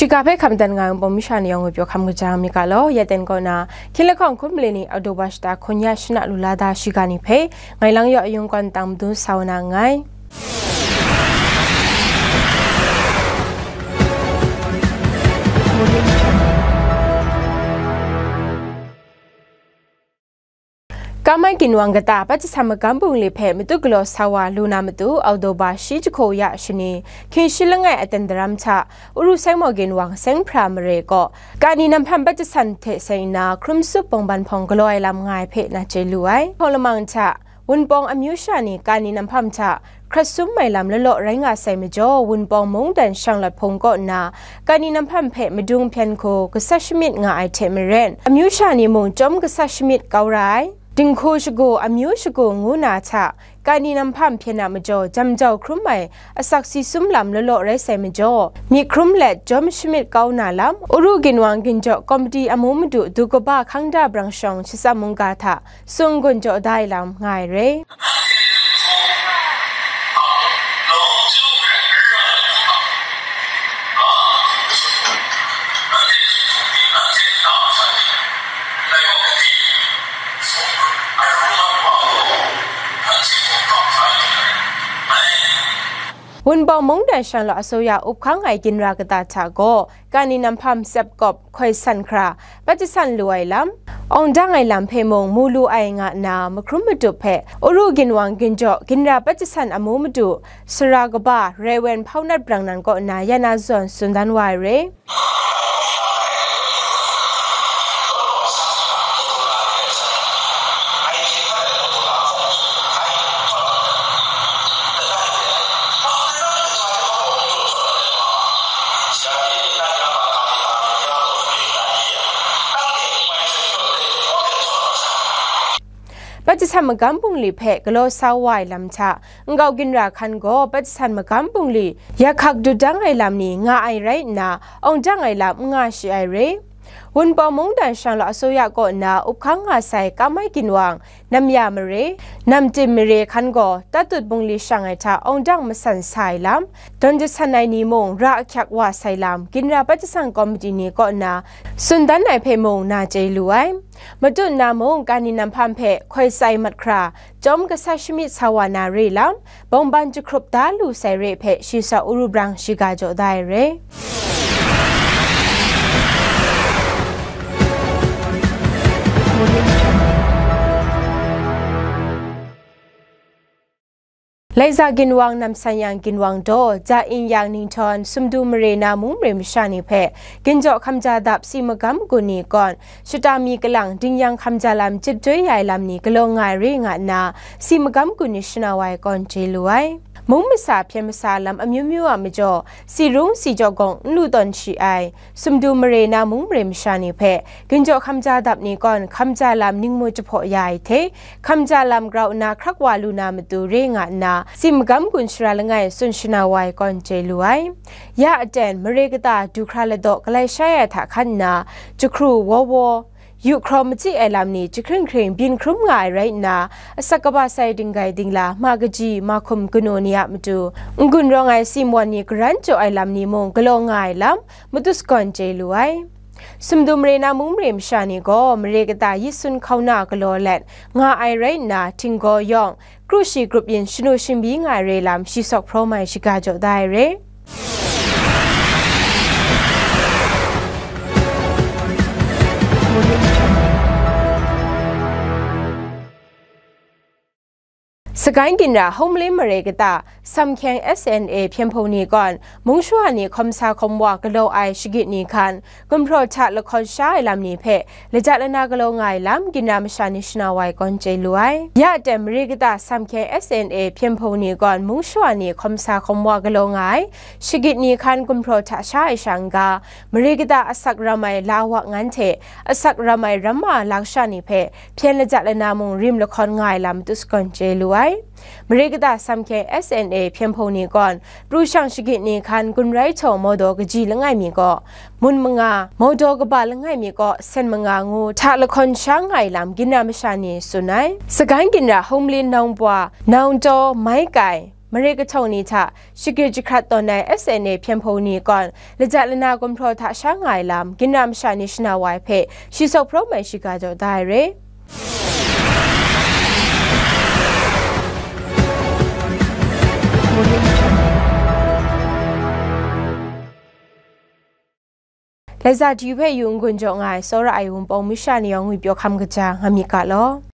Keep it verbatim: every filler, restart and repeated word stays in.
Shiga hpe hkam dan nga ai Wunpawng masha ni yawng ngwi pyaw hkam kaja mi ga law, ya ten kaw na, hkying lahkawng hkun mali ni Oktoba shata hkun ya shana lu la da shiga ni hpe, ngai lang yaw ayung kawn tang madun sa wa na nngai. Kamai ginwang kata Patjasan magam bungli hpe matu galaw sa wa lu na matu, Oktoba shi jahku ya shani, hkying shi langai aten daram hta, Uru Saingmaw ginwang Seng Hpra mare kaw, Kani Namhpam Patjasan hte seng nna, hkrum sup bawngban hpawng galaw ai lam nga ai hpe na chye lu ai. Hpawng lamang hta, Wunpawng amyu sha ni Kani Namhpam hta hkrat sum ai lam lalaw rai nga sai majaw, Wunpawng mungdan shanglawt hpung kaw nna, Kani Namhpam hpe madung hpyen hku gasat shamyit nga ai hte maren, amyu sha ni mung chyawm gasat shamyit kau ra ai. Dinghku shagu, amyu shagu ngu na hta, Kani Namhpam hpyen a majaw, jam jau hkrum ai asak si sum lam lalaw rai sai majaw, myit hkrum let jawm shamyit kau na lam, Uru ginwang ginjaw komiti amu madu du kaba hkang da brang shawng shatsam mungga hta sung gun jaw da ai lam nga ai re. Wunpawng mungdan shanglawt asuya up hkang ai ginra kata hta gaw, Kani Namhpam tsep kawp hkoi san hkra, Patjasan lu ai lam, awng dang ai lam hpe mung mu lu ai nga nna, mahkrum matup hpe, Uru ginwang ginjaw ginra Patjasan amu madu, sara kaba, Rewen Hpaunat Brang nan kaw nna ya na zawn tsun dan wa ai re. Patjasan magam bungli hpe galaw sa wa ai lam hta, nkau ginra hkan gaw Patjasan magam bungli ya hkak dut dang ai lam ni nga ai rai nna, awng dang ai lam n nga shi ai re. Wunpawng mungdan shanglawt asuya kaw nna up hkang nga sai Kamai ginwang, Namya mare, Namtim mare hkan gaw tatut bungli shang ai hta awng dang masan sa ai lam, dawn jasan ai ni mung ra ahkyak wa sai lam, ginra Patjasan komiti ni kaw nna tsun dan ai hpe mung na chye lu ai. Matut na mung Kani Namhpam hpe hkoi tsai mat hkra, chyawm gasat shamyit sa wa na re lam, bawngban jahkrup da lu sai re hpe shi sa Uru brang shiga jaw da ai re. Laiza ginwang, Namsan Yang ginwang daw, Ja Ing Yang Ninghtawng, Sumdu mare na mung mare masha ni hpe, ginjaw hkamja dap si magam gun ni kawn, shata mi kalang dingyang hkamja lam jip joi ya ai lam ni galaw nga ai re nga nna, si magam gun ni shanau ai kawn chye lu ai. Mung masa hpyen masa lam amyu myu a majaw, si rung si jaw gawng n lu tawn shi ai, Sumdu mare na mung mare masha ni hpe, ginjaw hkamja dap ni kawn, hkamja lam ningmu jahpaw ya ai hte, hkamja lam grau nna hkrak wa lu na matu re nga nna, si magam gun shara langai tsun shanau ai kawn chye lu ai. Ya aten, mare kata du hkra ladaw galai shai ai hta hkan nna, jahkru waw waw, yu hkraw machyi ai lam ni jahkring hkring byin hkrum nga ai rai nna, asak kaba sai dinggai dingla, ma kaji, ma hkum kanu ni a matu, n-gun rawng ai si mawn ni garan jaw ai lam ni mung galaw nga ai lam, matu sagawn chye lu ai. Sumdu mare na mung mare masha ni gaw, mare kata yit sun hkauna galaw let nga ai rai nna, htinggaw yawng, kru shi grup yin shanu shingbyi nga ai re lam, shi sawk hpraw mai shiga jaw da ai re. Sagan ginra Hunglim mare kata, Samhkyeng S N A hpyen hpung ni kawn, mung shawa ni hkawm sa hkawm wa galaw ai shagit ni hkan, gumhpraw hta lahkawn sha ai lam ni hpe, lajat lana galaw nga ai lam, ginra masha ni shanau ai kawn chye lu ai. Ya aten mare kata Samhkyeng S N A hpyen hpung ni kawn, mung shawa ni hkawm sa hkawm wa galaw nga ai, shagit ni hkan gumhpraw hta sha ai sha n-ga, mare kata asak ram ai la wa ngan hte, asak ram ai ramma laksha ni hpe, hpyen lajat lana mung rim lahkawn nga ai lam matu sagawn chye lu ai. Mare kata Samhkyeng S N A hpyen hpung ni kawn, pru shang shagit ni hkan gun rai htaw mawdaw kaji langai mi kaw, mun manga, mawdaw kaba langai mi kaw, sen manga ngu hta lahkawn sha nga ai lam ginra masha ni tsun ai. Sagan ginra Hunglim Nongpwa, Nongtaw, Maikai, mare kahtawng ni hta shagrit jahkrat tawn ai S N A hpyen hpung ni kawn lajat lana gumhpraw hta sha nga ai lam, ginra masha ni shana wa ai hpe shi sawk hprawm ai shiga jaw da ai re. Laiza T V hpe yu n-gun jaw nga ai Tsawra Ai Wunpawng masha ni yawng ngwi pyaw hkam kaja nga myit ga law.